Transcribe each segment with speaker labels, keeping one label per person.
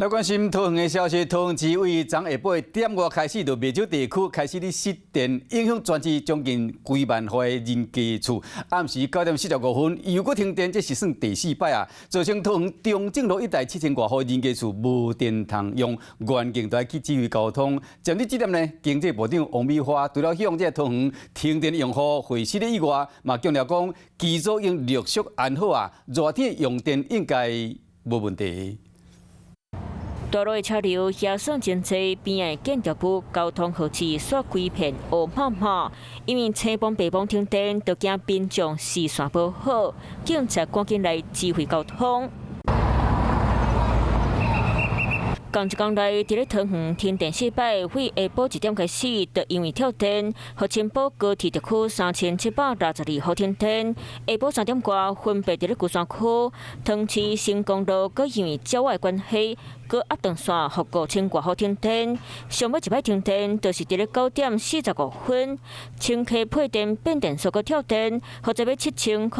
Speaker 1: 來關心桃園的消息，桃園市對昨下晡1點外開始，就袂少地區開始咧失電，影響全市將近幾萬戶的人家厝。暗時9點45分又閣停電，這是算第四擺啊！造成桃園中正路一帶7000外戶人家厝無電通用，原境都愛去指揮交通。針對這點呢，經濟部長王美花除了向這個桃園停電用戶回釋以外，嘛強調講機組已經陸續安好啊，熱天用電應該無問題。
Speaker 2: 大路的車流遐算真濟，邊仔的建築物交通號誌煞規片烏麻麻，因為青枋白枋停電，就驚民眾視線無好，警察趕緊來指揮交通。仝一工來，佇咧桃園停電四擺，對下晡1點開始，就因為跳電，予青埔高鐵特區3762戶停電。下晡3點外，分別佇咧龜山區、糖市成功路，閣因為鳥仔的關係，閣壓斷線，予5000外戶停電。上尾一擺停電，就是佇咧9點45分，清溪配電變電所閣跳電，予這欲7045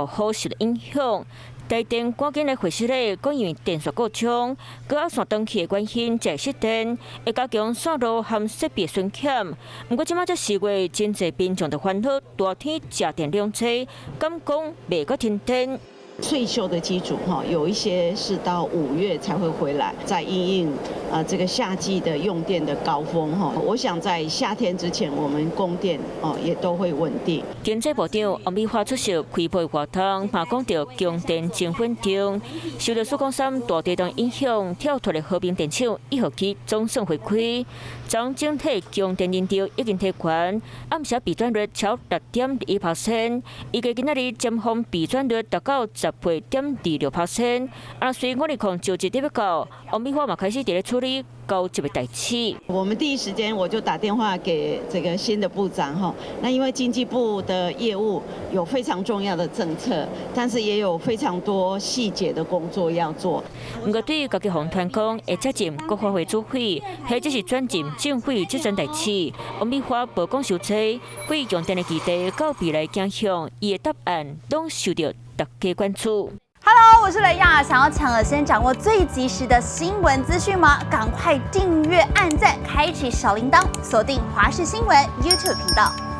Speaker 2: 戶受到影響。台電趕緊來回釋咧，講因為電線故障，閣壓線斷去的關係才會失電，會加強線路和設備巡檢。毋過這馬才4月，真濟民眾就煩惱大天食電量濟，敢講袂閣停電。
Speaker 3: 歲修的機組哈，有一些是到5月才會回來，在因應啊這個夏季的用電的高峰哈。我想在夏天之前，我們供電哦也都會穩定。
Speaker 2: 經濟部長王美花出席開會活動，嘛講著供電真穩定。受到曙光山大地動影響，跳脫的和平電廠1號機總算回歸。昨整體供電能力已經提懸，暗時備轉率超6.21%，預計今仔日尖峰備轉率達到18.26%。啊，隨2009日欲到，王美花嘛開始佇咧處理交接的代誌。
Speaker 3: 我們第一時間我就打電話給這個新的部長哈，那因為經濟部的業務有非常重要的政策，但是也有非常多細節的工作要做。
Speaker 2: 毋過對家己予人傳講會接任國發會主委，或者是轉任政府這層代誌，王美花無講傷濟，對用電的議題到未來走向，伊的答案攏受著大家關注。
Speaker 4: Hello，我是雷亞，想要搶先掌握最及時的新聞資訊嗎？趕快訂閱、按讚、開啟小鈴鐺，鎖定華視新聞 YouTube 頻道。